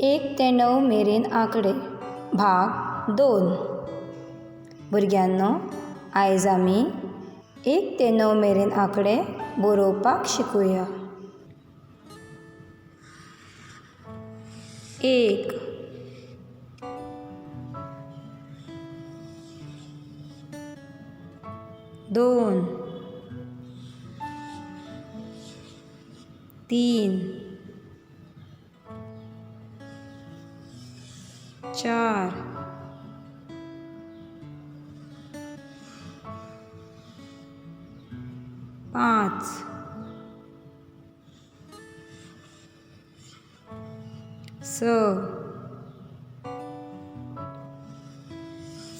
1 ते 9 मेरेन आंकडे भाग 2. भुरग्यांनो, आयज आमी 1 ते 9 मेरेन आंकडे बरोवपाक शिकुया. 1 2 3 4 5 6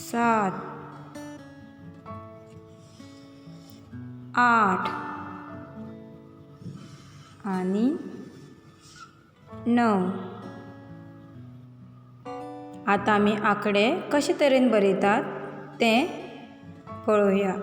7 8 आनी 9. आतां आमी आंकडे कशे तरेन बरयतात तें पळोवया.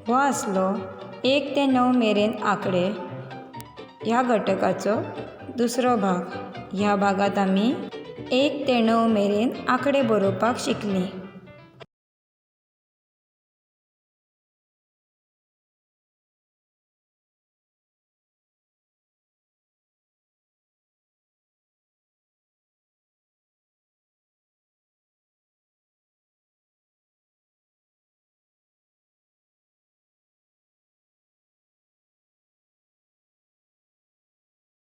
हो आसलो 1 ते 9 मेरेन आंकडे ह्या घटकाचो दुसरो भाग. ह्या भागांत आमी 1 ते 9 मेरेन आंकडे बरोवपाक शिकलीं.